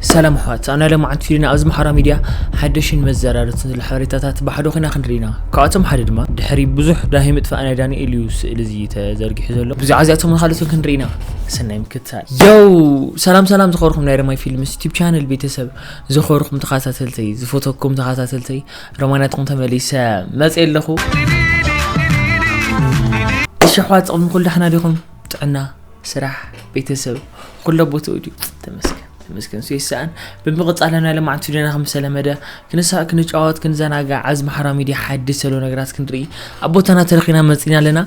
ሰላም ኣሕዋት፣ ኣብ ናይ ሎማዓንቲ ቪድዮና ኣብዚ ማሕበራዊ ሚድያ ሓደሽን መዘራረብትን ዘሎ ሓበሬታታት ብሓደ ኮይና ክንርኢ ኢና። ካብኣቶም ሓደ ድማ ድሕሪ ብዙሕ ዳሂ ምጥፋእ ናይ ዳንኤል እዩ ስእሊ እዚ ተዘርጊሑ ዘሎ። ብዛዕባ እዚኣቶም ንኻልኦትን ክንርኢ ኢና። ሰናይ ምክትታል። ዮው! ሰላም ሰላም ዝኸበርኩም ናይ ረማይ ፊልምስ ዩቲዩብ ቻነል ቤተሰብ፣ ዝኸበርኩም ተኸታተልተይ፣ ዝፈተኩም ተኸታተልተይ፣ ሮማናትኩም ተመሊሰ መፅእ ኣለኹ። እሺ ኣሕዋት፣ ቅድሚ ኩሉ ደሕና ዲኹም? ጥዕና፣ ስራሕ፣ ቤተሰብ፣ ኩሎ ቦትኡ ድዩ? ተመስገን፣ ተመስገን፣ እሱ ይሰኣን። ብምቕጻል ናይ ሎማዓንቲ ቪድዮና ከም ዝተለመደ ክንሳቕ፣ ክንጫወት፣ ክንዘናጋዕ፣ ኣብዚ ማሕበራዊ ሚድያ ሓድሽ ዘሎ ነገራት ክንርኢ ኣብ ቦታና ተረኺና መጺና ኣለና።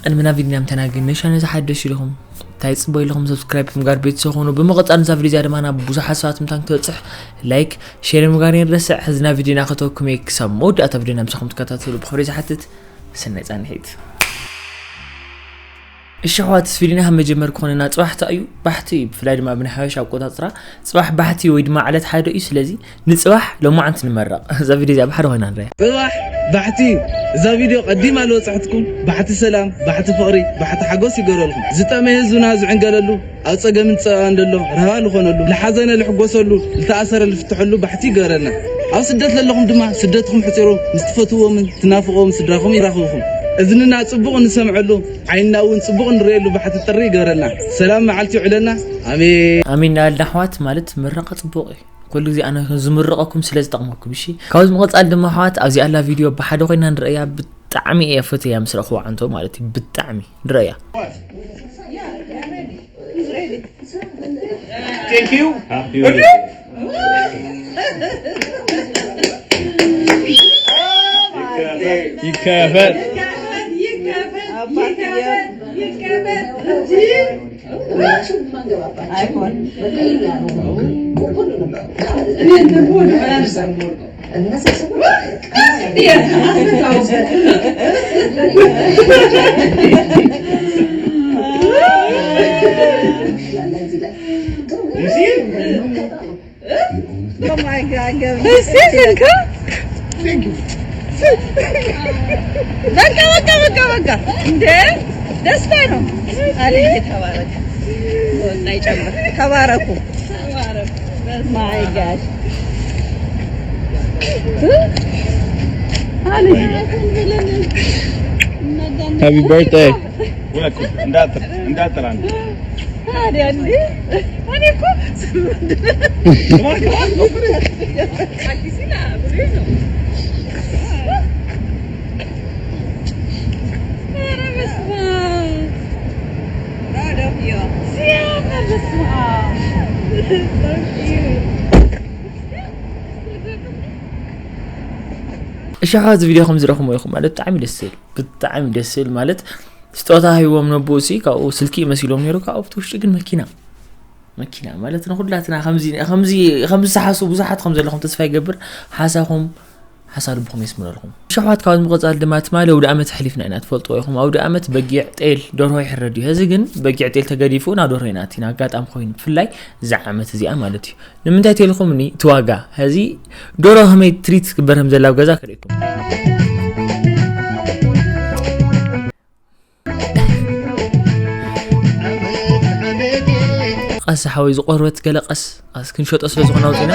ቅድሚ ናብ ቪድዮና ምተናግን ነሻ ነዚ ሓደሽ ኢኹም እንታይ ጽበዩ ኣለኹም? ሰብስክራይብ ምግባር ቤተሰብ ኹኑ። ብምቕጻል ነዛ ቪድዮ እዚኣ ድማ ናብ ብዙሓት ሰባት ምታን ክትበጽሕ ላይክ፣ ሼር ምግባር የንረስዕ። ሕዚ ናብ ቪድዮና ከተወኩም እየ። ክሳብ መወዳእታ ቪድዮና ምሳኹም ትከታተሉ ብኽብሪ ዝሓትት። ሰናይ ጻንሒት። እሺ ኣሕዋት፣ ስቪድና ካብ መጀመር ክኾነና ጽባሕ እንታይ እዩ? ባሕቲ እዩ። ብፍላይ ድማ ብናይ ሓበሻ ኣቆጻጽራ ጽባሕ ባሕቲ ወይ ድማ ዕለት ሓደ እዩ። ስለዚ ንጽባሕ ሎማዓንቲ ንመረቕ። እዛ ቪድዮ እዚኣ ብሓደ ኮይና ንሪኣ። ጽባሕ ባሕቲ እዩ። እዛ ቪድዮ ቀዲማ ልበጽሐትኩም ባሕቲ ሰላም፣ ባሕቲ ፍቕሪ፣ ባሕቲ ሓጎስ ይገረልኩም። ዝጠመየ ህዝብና ዝዕንገለሉ፣ ኣብ ጸገምን ጸበባን ደሎ ራህዋ ልኾነሉ፣ ልሓዘነ ልሕጎሰሉ፣ ልተኣሰረ ልፍትሐሉ ባሕቲ ይገረልና። ኣብ ስደት ለለኹም ድማ ስደትኩም ሕጺሩ ምስ ትፈትዎምን ትናፍቕዎም ስድራኹም ይራኽብኹም። እዝንና ጽቡቕ እንሰምዐሉ፣ ዓይንና እውን ጽቡቕ እንርእየሉ ባሕቲ ጥሪ ይገረልና። ሰላም መዓልቲ ይውዕለልና። ኣሜን። ኣሜን እናበልና ኣሕዋት ማለት ምረቓ ጽቡቕ እዩ። ኩሉ ግዜ ኣነ ዝምርቐኩም ስለ ዝጠቕመኩም፣ እሺ? ካብዚ ምቕጻል ድማ ኣሕዋት ኣብዚኣ ኣላ ቪድዮ ብሓደ ኮይና ንርእያ። ብጣዕሚ እየ ፈትያ ምስ ረእኽዋ ዓንቶ ማለት እዩ። ብጣዕሚ ንርእያ። Thank you. ይከፈት። Oh my God, Gabby. Decision, come. በቃ በቃ በቃ በቃ እንደ ደስታ ነው። አለኝ ተባረክ። ወጣ ይጨምር። ተባረኩ። My God. አለኝ። Happy birthday. እንዳጥር እንዳጥር አንተ ታዲያ እንዴ እኔ እኮ ኧረ በስመ አብ። ሲያምር በስመ አብ። እሺ፣ ኣብዚ ቪድዮ ከም ዝረኹሞ ኢኹም ማለት ብጣዕሚ ደስ ዝብል፣ ብጣዕሚ ደስ ዝብል ማለት ስጦታ ሂቦም ነቦ ሲ ካብኡ ስልኪ መሲሎም ነይሩ፣ ካብኡ ኣብቲ ውሽጢ ግን መኪና መኪና ማለት ንኹላትና ከምዚ ከምዚ ከምዚ ዝሓስቡ ብዙሓት ከም ዘለኹም ተስፋ ይገብር። ሓሳኹም ሓሳብ ልብኹም የስምረልኩም። ሸሕዋት ካብ ምቕጻል ድማ ትማሊ ኣውደ ኣመት ኣሕሊፍና ኢና፣ ትፈልጥዎ ኢኹም። ኣውደ ኣመት በጊዕ ጤል ደርሆ ይሕረድ እዩ። ሕዚ ግን በጊዕ ጤል ተገዲፉ ናብ ደርሆ ኢና ኣቲና። ኣጋጣሚ ኮይኑ ብፍላይ እዛ ዓመት እዚኣ ማለት እዩ። ንምንታይ ተልኩምኒ እቲ ዋጋ ሕዚ ደርሆ ከመይ ትሪት ክግበር ከም ዘላ ኣብ ገዛ ከርእየኩም። ቀስ ሓወይ ዝቆርበት ገለ ቀስ ኣስ ክንሸጦ ስለ ዝኾነ ኣውፂና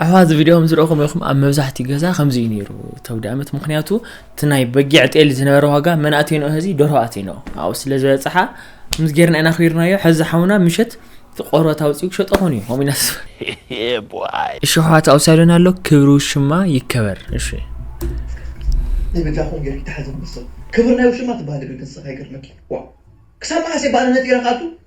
ኣሕዋት እዚ ቪድዮ ከም ዝረእኹም ኢኹም ኣብ መብዛሕትኡ ገዛ ከምዚ እዩ ነይሩ እቲ ኣውደ ኣመት። ምኽንያቱ እቲ ናይ በጊዕ ጤል ዝነበረ ዋጋ መን ኣትየንኦ፣ ሕዚ ደርሆ ኣትየንኦ ኣብኡ ስለ ዝበፅሓ ምስ ጌርና ኢና ክቢርናዮ። ሕዚ ሓውና ምሸት እቲ ቆርበት ኣውፂኡ ክሸጦ ኾን እዩ ሆም ኢና ተስፋ። እሺ ኣሕዋት ኣብ ሳይሎን ኣሎ ክብሩ ሽማ ይከበር። እሺ ናይ በጃኹም ጌርኪ ተሓዘ መሰል ክብር ናይ ውሽማ ትበሃል ግን ንስኻ ይገርመኪ። ዋ ክሳብ መዓስ እየ ባዕለ ነጢረ ካብቱ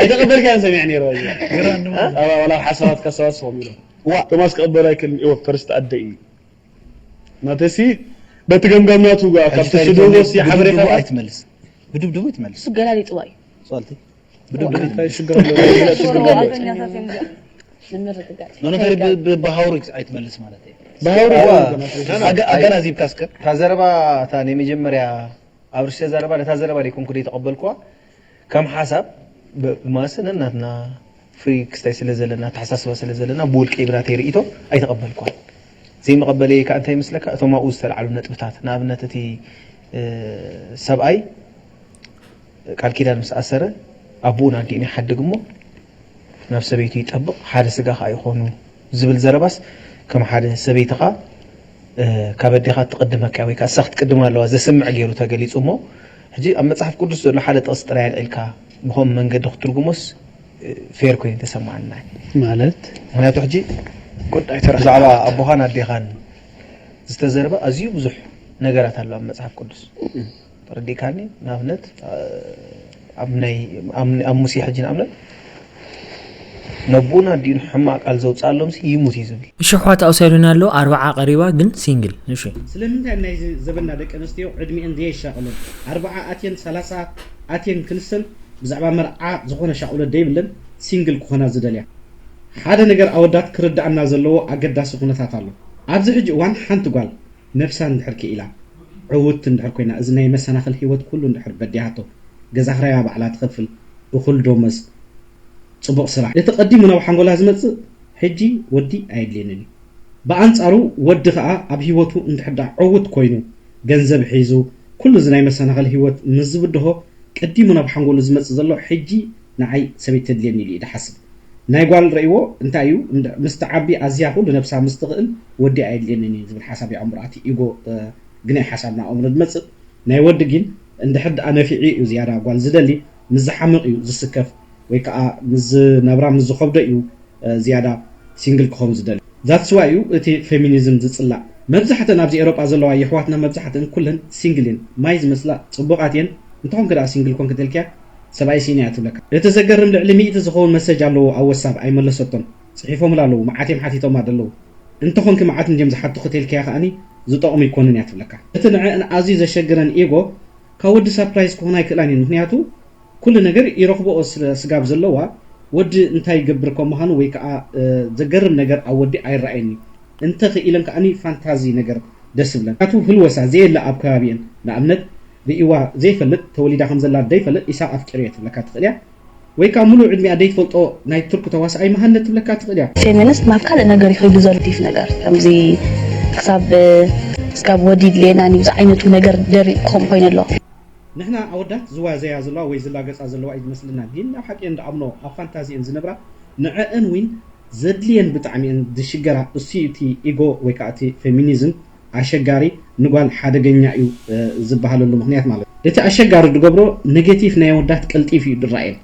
ኣይተቐበልካን ሰሚዐ ነይረ። ኣባ ዋላ ሓሳባት ከሰባስቦም ኢሎም። ዋ፣ ቶማስ ክቕበል ኣይክእልን። እወ፣ ፈርስት ኣደ እዩ። ናተሲ በቲ ገምጋም ናቱ ጋር ካብቲ ሕጂ ስድዎ ሲ ብድብድቡ ሓበሬታታት ኣይትመልስ። ብድብድቡ ኣይትመልስ። እሱ ገላሊጥዋ እዩ። ጸልቲ። ብድብድቡ እንታይ ሽግር ኣለዎ? ሽግር ኣለዎ? ሽግር ኣለዎ? ንምርግጋእ። ኖ፣ ኖ፣ እንታይ ብ-፣ ብ-፣ ብሃውሪ ኣይትመልስ ማለት እዩ። ብሃውሪ ዋ፣ ኣይትመልስ። ኣገ-፣ ኣገናዚብካ እስከ። እታ ዘረባ፣ እታ ናይ መጀመርያ ኣብ ርእሲ ዘረባ፣ ነታ ዘረባ ደይኮንኩ ደይተቐበልኩዋ። ከም ሓሳብ ብ-፣ ብማሰ ነናትና ፍሪ ክስታይ ስለ ዘለና፣ ኣተሓሳስባ ስለ ዘለና፣ ብውልቀይ ብናተይ ርእይቶ ኣይተቐበልኳን። ዘይመቐበለይ ከኣ እንታይ ይመስለካ? እቶም ኣብኡ ዝተልዓሉ ነጥብታት፣ ንኣብነት እቲ፣ እ፣ ሰብኣይ ቃል ኪዳን ምስ ኣሰረ፣ ኣቦኡን ኣዲኡን ይሓድግ እሞ፣ ናብ ሰበይቱ ይጠብቕ፣ ሓደ ስጋ ከኣ ይኾኑ ዝብል ዘረባስ፣ ከም ሓደ ሰበይትኻ፣ እ፣ ካብ ኣዴኻ ትቕድመካ ወይ ከኣ እሳ ክትቅድማ ኣለዋ ዘስምዕ ገይሩ ተገሊጹ እሞ፣ ሕጂ ኣብ መጽሓፍ ቅዱስ ዘሎ ሓደ ጥቕሲ ጥራይ ኣልዒልካ ብኸም መንገዲ ክትትርጉሞስ፣ እ፣ ፌር ኮይኑ ተሰማዓና። ማለት? ምኽንያቱ ሕጂ ጉዳይ ተረፍ ብዛዕባ ኣቦኻን ኣዴኻን ዝተዘርበ ኣዝዩ ብዙሕ ነገራት ኣሎ ኣብ መጽሓፍ ቅዱስ። ተረዲእካኒ? ንኣብነት፣ እ፣ ኣብ ናይ፣ ኣብ፣ ኣብ ሙሴ ሕጂ ንኣብነት ነቦኡን ኣዲኡን ሕማቕ ቃል ዘውፅኣሎም ሲ ይሙት እዩ ዝብል። እሺ ኣሕዋት ኣውሰዱና ኣሎ ኣርባዓ ቀሪባ ግን ሲንግል። እሺ። ስለምንታይ ናይዚ ዘበና ደቂ ኣንስትዮ ዕድሚኤን ዘየሻቕለን? ኣርባዓ ኣትየን ሰላሳ ኣትየን ክንሰን ብዛዕባ መርዓ ዝኾነ ሻቕሎት ደይብለን ሲንግል ክኾና ዝደልያ? ሓደ ነገር ኣወዳት ክርድኣና ዘለዎ ኣገዳሲ ኩነታት ኣሎ። ኣብዚ ሕጂ እዋን ሓንቲ ጓል ነብሳ እንድሕር ክኢላ፣ ዕውትቲ እንድሕር ኮይና፣ እዚ ናይ መሰናኽል ህይወት ኩሉ እንድሕር በዲሃቶ፣ ገዛ ክራያ ባዕላ ትኸፍል፣ እኹል ዶመዝ፣ ጽቡቕ ስራሕ፣ እቲ ቀዲሙ ናብ ሓንጎላ ዝመጽእ ሕጂ ወዲ ኣየድልየንን እዩ። ብኣንጻሩ ወዲ ከኣ ኣብ ህይወቱ እንድሕር ደኣ ዕዉት ኮይኑ፣ ገንዘብ ሒዙ፣ ኩሉ እዚ ናይ መሰናኽል ህይወት ምስ ዝብድሆ፣ ቀዲሙ ናብ ሓንጎሉ ዝመጽእ ዘሎ ሕጂ ንዓይ ሰበይቲ ተድልየኒ ኢሉ እዩ ዝሓስብ። ናይ ጓል ረእይዎ እንታይ እዩ? እንድ-፣ ምስ ትዓቢ ኣዝያ ኩሉ ነብሳ ምስ ትኽእል ወዲ ኣየድልየንን እዩ ዝብል ሓሳብ እዩ ኣእምሮ፣ እቲ ኢጎ፣ እ፣ ግናይ ሓሳብ ናብ ኣእምሮ ዝመጽእ። ናይ ወዲ ግን እንድሕር ደኣ ነፊዑ እዩ ዝያዳ ጓል ዝደሊ፣ ምስ ዝሓምቕ እዩ ዝስከፍ፣ ወይ ከኣ ምስ ዝነብራ ምስ ዝኸብዶ እዩ፣ እ፣ ዝያዳ ሲንግል ክኸውን ዝደሊ። That's why እዩ እቲ ፌሚኒዝም ዝጽላእ። መብዛሕተን ኣብዚ ኤሮጳ ዘለዋ የሕዋትና መብዛሕተን ኩለን ሲንግል እየን። ማይ ዝመስላ ጽቡቓት እየን። እንተኾንኪ ደኣ ሲንግል ኮንኪ ተልክያ ሰብኣይ ስኢነ እያ ትብለካ። እቲ ዘገርም ልዕሊ ሚእቲ ዝኸውን መሰጅ ኣለዎ ኣብ ወሳብ ኣይመለሰቶን። ጽሒፎምላ ኣለዉ፣ መዓት እዮም ሓቲቶማ ደለዉ። እንተኾንኪ መዓት እንድዮም ዝሓቱኺ ተልክያ ከኣኒ ዝጠቕሙ ኣይኮኑን እያ ትብለካ። እቲ ንዕአን ኣዝዩ ዘሸግረን ኢጎ ካብ ወዲ ሳፕራይዝ ክኾና ኣይክእላን እየን። ምኽንያቱ ኩሉ ነገር ይረኽብኦ ስለ ስጋብ ዘለዋ፣ ወዲ እንታይ ይገብር ከም ምዃኑ ወይ ከኣ፣ እ፣ ዘገርም ነገር ኣብ ወዲ ኣይረኣየኒ። እንተ ክኢለን ከኣኒ ፋንታዚ ነገር ደስ ይብለን። ምኽንያቱ ህልወሳ ዘየለ ኣብ ከባቢኤን፣ ንኣብነት ርእይዋ ዘይፈልጥ፣ ተወሊዳ ከም ዘላ ዘይፈልጥ ኢሳቕ ኣፍቂረዮ ትብለካ ትኽእል እያ። ወይ ከዓ ሙሉእ ዕድሚኣ ዘይትፈልጦ ናይ ቱርክ ተዋሳኣይ መሃነት ትብለካ ትኽእል እያ። ፌሚኒስት ናብ ካልእ ነገር ይኸይዱ ዘሎ ዲፍ ነገር ከምዚ ክሳብ ክሳብ ወዲ ድሌና ንብዚ ዓይነቱ ነገር ደሪቕ ከም ኮይኑ ኣሎ። ንሕና ኣወዳት ዝዋዘያ ዘለዋ ወይ ዝላገጻ ዘለዋ እዩ ዝመስልና፣ ግን ናብ ሓቂ እንድኣምኖ ኣብ ፋንታዚእን ዝነብራ ንዐእን ዊን ዘድልየን ብጣዕሚ እን ዝሽገራ እሱ እቲ ኢጎ ወይ ከዓ እቲ ፌሚኒዝም ኣሸጋሪ ንጓል ሓደገኛ እዩ ዝበሃለሉ ምክንያት ማለት እዩ። እቲ ኣሸጋሪ ዝገብሮ ኔጌቲቭ ናይ ኣወዳት ቀልጢፍ እዩ ድራኤን።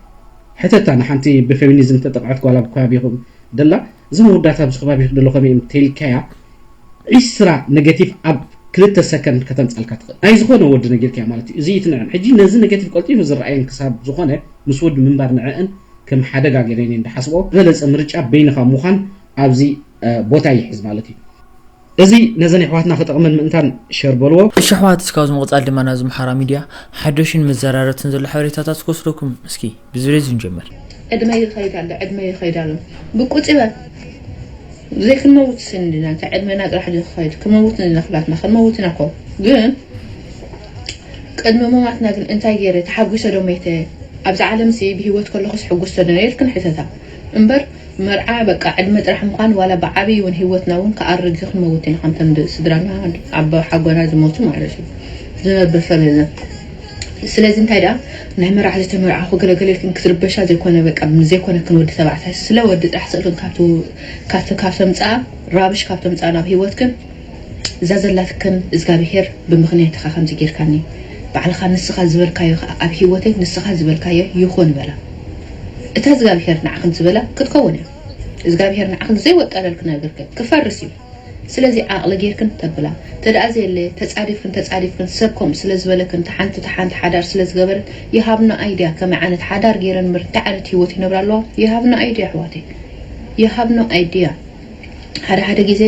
ሕተታ ንሓንቲ ብፌሚኒዝም ተጠቕዐት ጓል ኣብ ከባቢኹም ደላ፣ እዞም ኣወዳት ኣብዚ ከባቢ ደሎ ከመይ እዮም ተልካያ ዒስራ ኔጌቲቭ ኣብ ክልተ ሰከንድ ከተምፃልካ ትኽእል ናይ ዝኾነ ወዲ ነጊርካያ ማለት እዩ። እዚ ይትንዕን ሕጂ ነዚ ኔጌቲቭ ቀልጢፉ ዝረኣየን ክሳብ ዝኾነ ምስ ወዲ ምንባር ንዕእን ከም ሓደጋ ገይረን እየን ዝሓስብኦ። ዝበለፀ ምርጫ በይንኻ ምዃን ኣብዚ ቦታ ይሕዝ ማለት እዩ። እዚ ነዘን ኣሕዋትና ክጠቕመን ምእንታን ሸር በልዎ። እሺ ኣሕዋት፣ እስካብ ዝምቕፃል ድማ ናብዚ ምሓራ ሚድያ ሓደሽን መዘራረብትን ዘሎ ሓበሬታታት ክወስደኩም። እስኪ ብዝብለዚ ንጀምር። ዕድመ ይኸይድ ኣሎ፣ ዕድመ ይኸይድ ኣሎ። ብቁፅበ ዘይክንመውት ስንድና እንታይ ዕድመና ጥራሕ ዝኸይድ ክመውት ንድና ክላትና ክንመውት ኢና ኮ ግን ቅድሚ ምማትና ግን እንታይ ገይረ ተሓጒሰ ዶ መይተ? ኣብዚ ዓለም ሲ ብህይወት ከለኹስ ሕጉስ ዶ ነረ ኢልክን ሕተታ እምበር መርዓ በቃ ዕድመ ጥራሕ ምዃን ዋላ ብዓብይ እውን ህይወትና እውን ክኣርግ ክንመውት ኢና ከምተን ስድራና ኣብ ሓጎና ዝሞቱ ማለት እዩ ዝነብር ሰብ የለን። ስለዚ እንታይ ደኣ ናይ መራሕቲ ተመርዓኹ ገለገለ ኢልክን ክትርበሻ ዘይኮነ በቃ ዘይኮነክን ወዲ ተባዕታይ ስለ ወዲ ጥራሕ ስእልክን ካብቲ ካብቲ ካብ ተምፅኣ ራብሽ ካብ ተምፅኣ ናብ ህይወትክን እዛ ዘላትክን እዝጋብሄር ብምኽንያት ኢኻ ከምዚ ጌርካኒ ባዕልኻ ንስኻ ዝበልካዮ ኸዓ ኣብ ህይወተይ ንስኻ ዝበልካዮ ይኹን በላ እታ እዝጋብሄር ንዓኽን ዝበላ ክትከውን እያ እዝጋብሄር ንዓኽን ዘይወጠለልክ ነገርክ ክፈርስ እዩ ስለዚ ዓቕሊ ጌርክን ተብላ ተድኣ ዘየለ ተፃዲፍክን ተፃዲፍክን ሰብ ከምኡ ስለ ዝበለክን ተሓንቲ ተሓንቲ ሓዳር ስለ ዝገበረት you have no idea ከመይ ዓይነት ሓዳር ጌረን ምር እንታይ ዓይነት ህይወት ይነብራ ኣለዋ you have no idea ኣሕዋተይ you have no idea ሓደ ሓደ ግዜ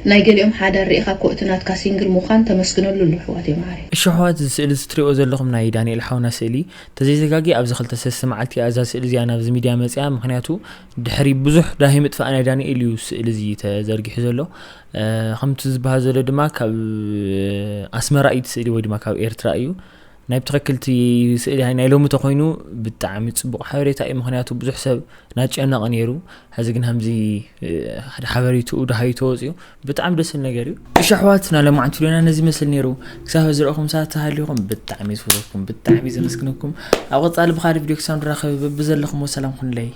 ናይ ገሊኦም ሓዳር ርኢኻ እኮ እቲ ናትካ ሲንግል ምዃን ተመስግነሉ ኣሎ ኣሕዋተይ ማዓረይ። እሺ ኣሕዋት፣ እዚ ስእሊ እዚ ትሪእዎ ዘለኹም ናይ ዳንኤል ሓውና ስእሊ እዩ። ተዘይተጋግየ ኣብዚ ክልተ ሰለስተ መዓልቲ እያ እዛ ስእሊ እዚኣ ናብዚ ሚድያ መፂኣ። ምኽንያቱ ድሕሪ ብዙሕ ዳሂ ምጥፋእ ናይ ዳንኤል እዩ ስእሊ እዚ ተዘርጊሑ ዘሎ። ከምቲ ዝበሃል ዘሎ ድማ ካብ ኣስመራ እዩ እቲ ስእሊ ወይ ድማ ካብ ኤርትራ እዩ። ናይ ብትኽክል እቲ ስእሊ ናይ ሎሚ ተኾይኑ ብጣዕሚ ፅቡቕ ሓበሬታ እዩ። ምኽንያቱ ብዙሕ ሰብ ናጨነቐ ነይሩ። ሕዚ ግን ከምዚ ሓደ ሓበሬትኡ ደሃዩ ተወፅኡ ብጣዕሚ ደስ ዝብል ነገር እዩ። እሺ ኣሕዋት፣ ናይ ሎማዓንቲ ቪድዮና ነዚ ይመስል ነይሩ። ክሳብ ዝረእኹም ሰባት ተሃሊኹም ብጣዕሚ ዝፈትወኩም ብጣዕሚ ዘመስግነኩም። ኣብ ቀፃሊ ብኻልእ ቪድዮ ክሳብ ንራኸብ በብዘለኹሞ ሰላም ኩኑለይ።